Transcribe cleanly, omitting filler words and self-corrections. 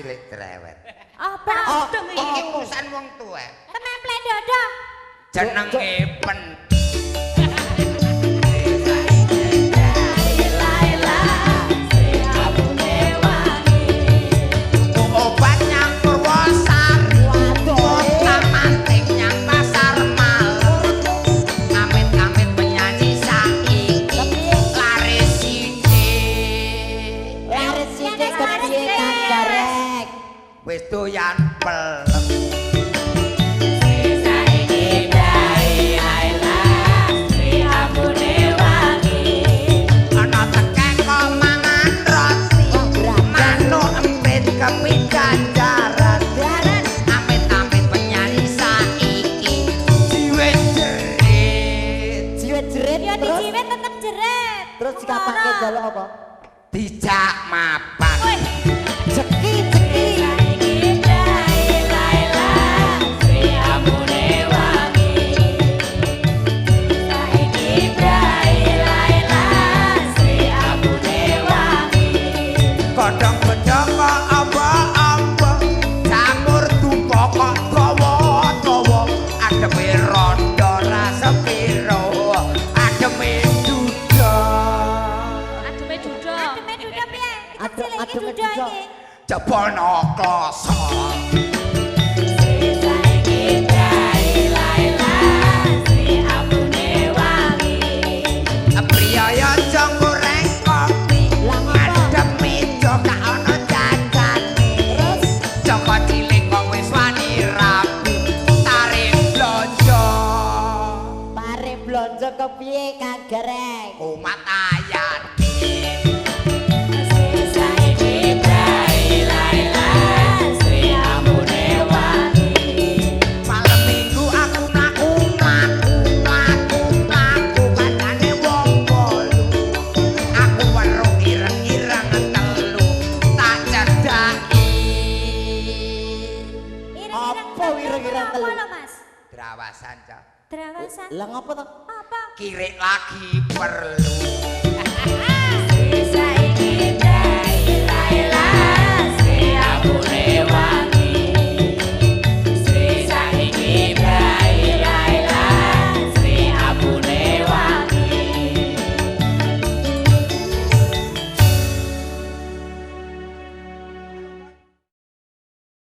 cilik cerewet. Apa? Oh, Iki urusan wong tuwek. Tememplek dodo. Jenenge pen. Obat nyampur wosari. Waduh. Manting nyang pasar malam. Amit-amit penyanyi saiki laris sithik. Laris sithik kepiye Kang Gareng? Wis doyan pelem. Ana tekek kok mangan roti. Manuk empit kepidanjaran. Amit-amit penyanyi saiki jiwit jerit. Jiwit jerit Ya terus dijiwit tetep jerit. terus dikapake njaluk apa? Dijak mapan. Wih, Ceki ceki. Godhong bedhong kok amba-amba. Jamur dupa kok dawa-dawa. Ademe rondo ra sepiro. Ademe duda. Ademe duda. Ademe duda piye? Adem- Kecil iki ademe duda duda. iki. Jebol kloso. Priyaya aja goreng kopi. Lah ngapa? Madhep meja gak ana jajane. Terus Joko cilik kok wis wani rabi. Tarik blonjo. pare blonjo kepiye Kang Gareng? Kumat ayate. Malam minggu aku mlaku mlaku mlaku mlaku kancane wong bolu. Aku weruh ireng-ireng telu tak cedhaki. Ireng-ireng Apa ireng-ireng apa telu? lho, Mas? Drawasan, Cak. Drawasan. Lah ngapa to? Apa? Kirik lagi perlu.